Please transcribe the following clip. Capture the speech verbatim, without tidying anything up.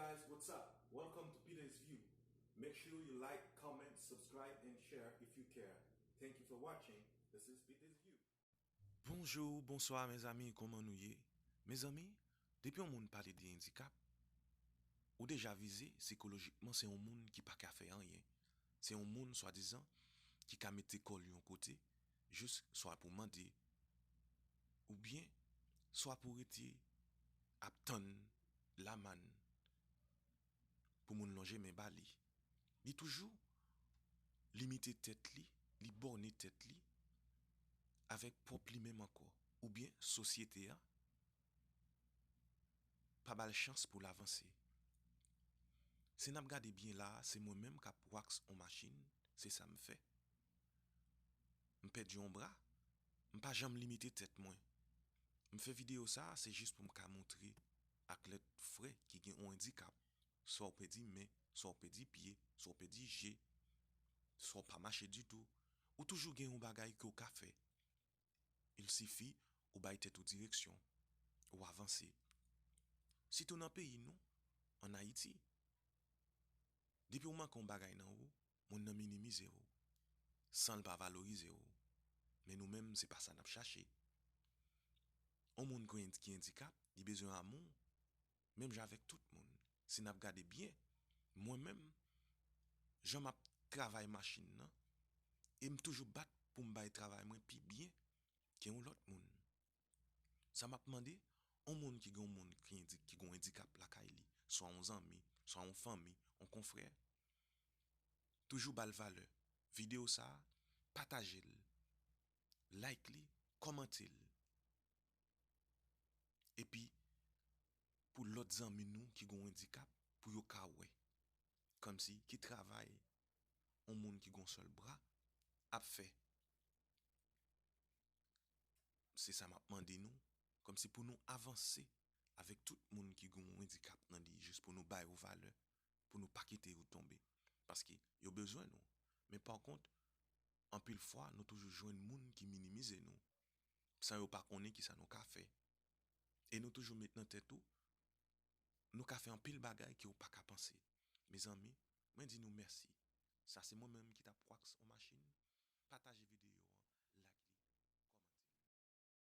Guys, what's up? Welcome to Peter's View. Make sure you like, comment, subscribe, and share if you care. Thank you for watching. This is Peter's View. Bonjou, bonswa, mezanmi, kòman nou ye? Mezanmi, depi yon moun pale de endikap, ou deja vize sikolojikman se yon moun ki pa ka fè anyen. Se yon moun, swadizan, ki ka mete kò l yon kote, jis swa pou mande, oubyen swa pou rete ap tann lamann pou moun lonje men ba li. Li toujou limite tèt li, li bòne tèt li avèk pwòp li menm ankò, oubyen sosyete a pa ba l chans pou l avanse. Si n ap gade byen la a, se mwen menm k ap wax on machin, se sa m fè. M pèdi yon bra, m pa janm limite tèt mwen. M fè videyo sa a, se jis pou m ka montre ak lòt frè ki gen yon endikap, swa w pèdi men, swa w pèdi pye, swa w pèdi je, swa w pa mache ditou, ou toujou gen yon bagay ke w ka fè. Il sifi ou bay tèt ou direksyon, ou avanse. Sitou nan peyi nou, ann Ayiti, depi w manke yon bagay nan ou, moun nan minimize w, san l pa valorize w. Men nou menm, se pa sa n ap chache. Yon moun ki, ki endikap, li bezwen amou, menm jan avèk tout moun. Si n ap gade byen, mwen menm, jan m ap travay machin nan, e m toujou bat pou m bay travay mwen pi byen ke yon lòt moun. Sa m ap mande, yon moun ki gen yon moun ki endi-, ki gen yon endikap lakay li, swa yon zanmi, swa yon fanmi, yon konfrè, toujou ba l valè. Videyo sa a, pataje l, like li, kòmante l. Epi, pou lòt zanmi nou ki gen yon endikap, pou yo ka wè. Kòmsi, ki travay yon moun ki gen yon sèl bra ap fè. Se sa m ap mande nou, kòmsi pou nou avanse avèk tout moun ki gen yon endikap nan li, jis pou nou ba yo valè, pou nou pa kite yo tonbe. Paske yo bezwen nou. Men pa kont, anpil fwa, nou toujou jwenn moun ki minimize nou, san yo pa konnen kisa nou ka fè. E nou toujou met nan tèt ou, nou ka fè anpil bagay ke w pa ka panse. Mezanmi, mwen di nou mèsi. Sa se mwen menm ki t ap wax on machin. Pataje videyo.